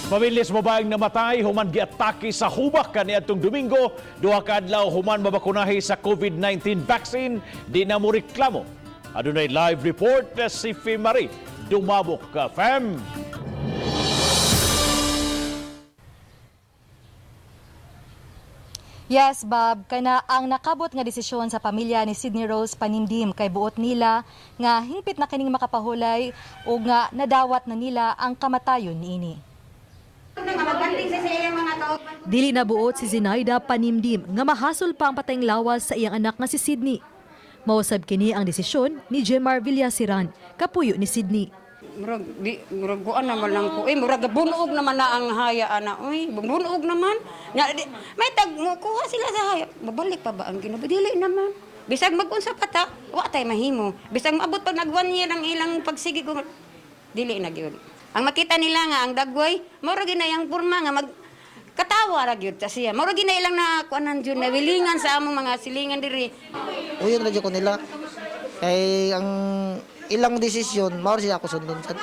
Pamilya sa babaeng namatay human giatake sa hubak kaniadtong Domingo, 2 ka adlaw human mabakunahi sa COVID-19 vaccine, di na mo reklamo. Adunay live report si Marie Dumabok. Fem. Yes, Bob, kana ang nakabot nga desisyon sa pamilya ni Sydney Rose Panimdim kay buot nila nga hingpit na kining makapahulay o nga nadawat na nila ang kamatayon niini. Dili na buot si Zenaida Panimdim nga mahasol pa ang patayng lawas sa iyang anak nga si Sydney. Mausab kini ang desisyon ni Jemar Villasiran, kapuyo ni Sydney. Murag di murag kuan naman lang ko. Eh, murag bunog naman na ang haya ana. Uy, bunog naman. Nya di, may tag mo kuha sila sa haya. Babalik pa ba ang Ginoo? Dili naman. Bisag magunsa pa ta, wa tay mahimo. Bisag maabot pag nag 1 year ang ilang pagsige ko, dili na gyud. Ang makita nila nga ang dagway, mura gyud na yang porma nga mag katawa ra gyud ta siya. Mura gyud na ilang na kuanan jud na wilingan sa among mga silingan diri. Uyon ra jud ko nila. Kay ang ilang desisyon, mao siya ako sundon sa.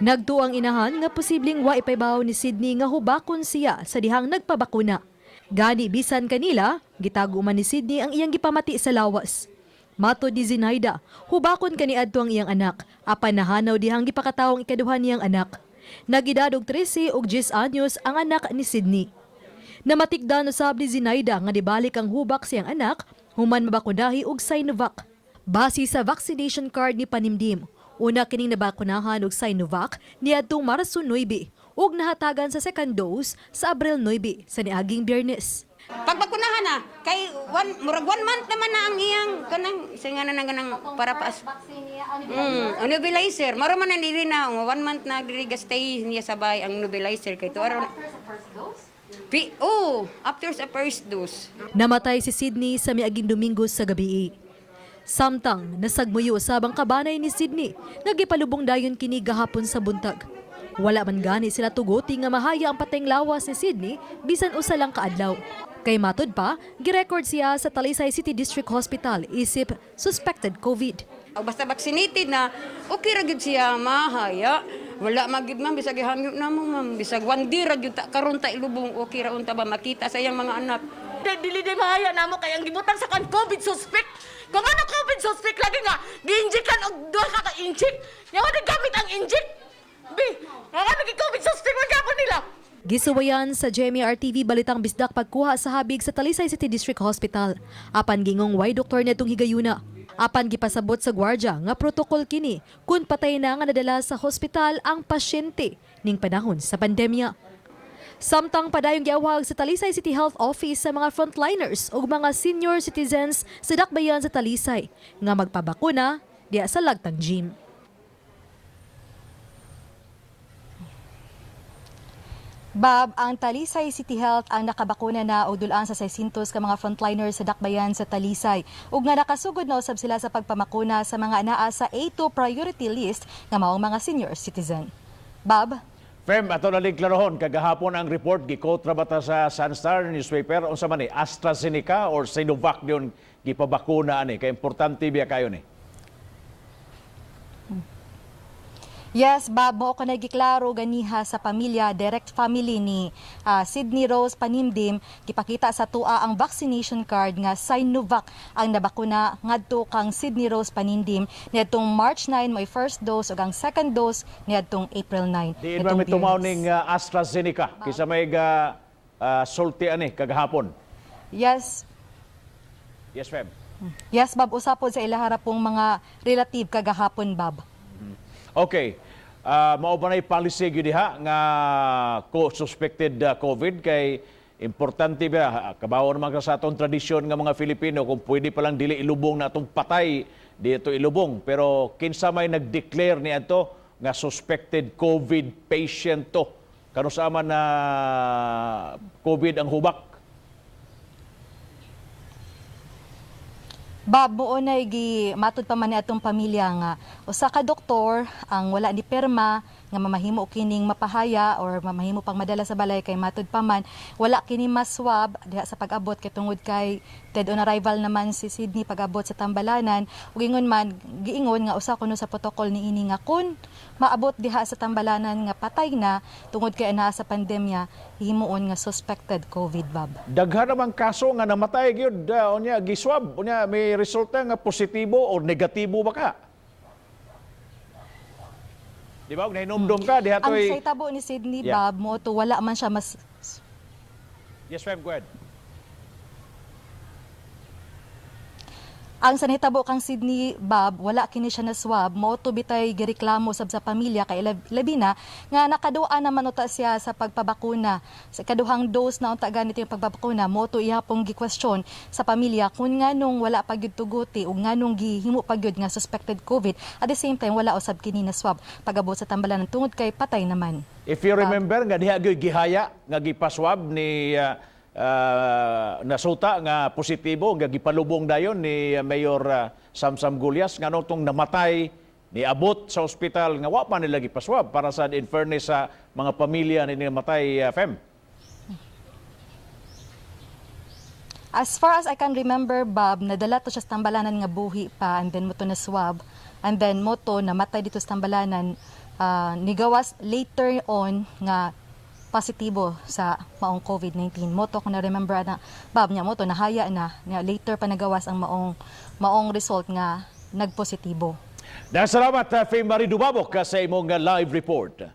Nagtuo ang inahan nga posibleng wa ipaybaw ni Sydney nga hubakon siya sa dihang nagpabakuna. Gani bisan kanila, gitago man ni Sydney ang iyang gipamati sa lawas. Matod ni Zenaida, hubakon kaniadto ang iyang anak, apan nahanaw dihang gipakatawong ikaduha niyang anak. Nag-edad og 13 ug 10 anyos ang anak ni Sydney. Namatikdan usab ni Zenaida nga nibalik ang hubak siyang anak human mabakunahi og Sinovac. Base sa vaccination card ni Panimdim, una kining nabakunahan og Sinovac niadtong Marso 9 ug nahatagan sa second dose sa Abril 9 sa niaging Biyernes. Pagbakunahan na kay one murag 1 month naman na ang iyang kanang isa nga na nang kanang para pa ang nebulizer. Maro man na diri na nga 1 month na diri ga stay niya sa bahay ang nebulizer kay to aron after sa first dose? Oh, after sa first dose. Namatay si Sydney sa miaging Domingo sa gabi. Samtang nasagmuyo usab ang kabanay ni Sydney nga gipalubong dayon kini gahapon sa buntag. Wala man gani sila tuguti nga mahaya ang patayng lawas ni Sydney bisan usa lang kaadlaw. Kay matud pa, girecord siya sa Talisay City District Hospital isip suspected COVID. O basta vaccinated na, okay ra gyud siya mahaya. Wala magyud, ma'am, bisag gihangyo na mo, ma'am. Bisag 1 day ra gyud ta karon ta ilubong, okay ra unta ba makita sa iyang mga anak. Dili di mahaya namo kay ang gibutang sa kan COVID suspect. Kung ano COVID suspect lagi nga gi-injectan og duha ka ka-inject. Nya wa gamit ang inject. Bi, nga ano COVID suspect man gapon nila. Gisuwayan sa GMA RTV Balitang Bisdak pagkuha sa habig sa Talisay City District Hospital. Apan gingong way doktor netong higayuna. Apan gipasabot sa gwardya nga protokol kini kun patay na nga nadala sa hospital ang pasyente ning panahon sa pandemya. Samtang padayong giawhag sa Talisay City Health Office sa mga frontliners ug mga senior citizens sa dakbayan sa Talisay nga magpabakuna diya sa Lagtang Gym. Bob, ang Talisay City Health ang nakabakuna na og dulaan sa 600 ka mga frontliners sa dakbayan sa Talisay. Ug nga nakasugod na usab sila sa pagpamakuna sa mga anaa sa A2 priority list nga maong mga senior citizen. Bob? Fem, ato na klarohon kagahapon ang report gikotra bata sa Sunstar newspaper, unsa man ni, AstraZeneca or Sinovac diyon gipabakuna ani? Kay importante biya kayo ni. Yes, Bob, mo ko nagiklaro ganiha sa pamilya, direct family ni Sydney Rose Panimdim, gipakita sa tua ang vaccination card nga Sinovac ang nabakuna ngadto kang Sydney Rose Panimdim niadtong March 9 may first dose ug ang second dose niadtong April 9. Diin man nitong mi tumaw Biyernes. ning AstraZeneca kisa may ga sulti ani kagahapon? Yes. Yes, Fem. Yes, Bob, usapod sa ilahara pong mga relative kagahapon, Bob. Okay. Mao ba na'y policy gyud diha nga ko suspected COVID? Kay importante ba, kabawo naman ka sa atong tradisyon nga mga Filipino, kung pwede pa lang dili ilubong na atong patay dito ilubong, pero kinsa may nag-declare ni adto nga suspected COVID patient to, kanus-a man na COVID ang hubak? Bob, mao nay gi matud pa man ni atong pamilya nga usa ka doktor ang wala ni perma nga mamahimo kining mapahaya or mamahimo pang madala sa balay kay matud pa man wala kini maswab diha sa pag-abot kay tungod kay dead on arrival naman si Sydney pag-abot sa Tambalanan. Ug ingon man, giingon nga usa kuno sa protocol niini nga kun maabot diha sa Tambalanan nga patay na, tungod kay anaa sa pandemya, himuon nga suspected COVID, Bob. Daghan namang kaso nga namatay gyud, unya giswab, unya may resulta nga positibo o negatibo ba ka? Di ba? Og nahinumdum ka diha Ang toy. sa itabo ni Sydney, Bob, mo to wala man siya mas Yes, ma'am, go ahead. Ang sa nahitabo kang Sydney, Bob, wala kini siya na swab. Mao to bitay gireklamo sab sa pamilya kay labi na nga nakaduha naman uta siya sa pagpabakuna. Sa kaduhang dose na unta ganito yung pagpabakuna, mao to iya pong gi-question sa pamilya kung nganong wala pa gyud tuguti ug nganong gihimo pa gyud nga suspected COVID. At the same time, wala usab kini na swab pag-abot sa Tambalanan tungod kay patay naman. If you remember nga diha gyud gihaya nga gipaswab ni nasuta nga positibo nga gipalubong dayon ni Mayor Samsam Gullas, ngano tong namatay niabot sa ospital nga wa pa nila gipaswab, para sa in fairness sa mga pamilya ni namatay, Fem? As far as I can remember, Bob, nadala to siya sa Tambalanan nga buhi pa and then mo to na swab and then mo to namatay dito sa Tambalanan, nigawas later on nga positibo sa maong COVID-19. Mo to kung na-remember na, Bob, niya mo to nahaya na niya later pa nagawas ang maong maong result nga nagpositibo. Salamat, Fem Marie Dubabok, sa imong live report.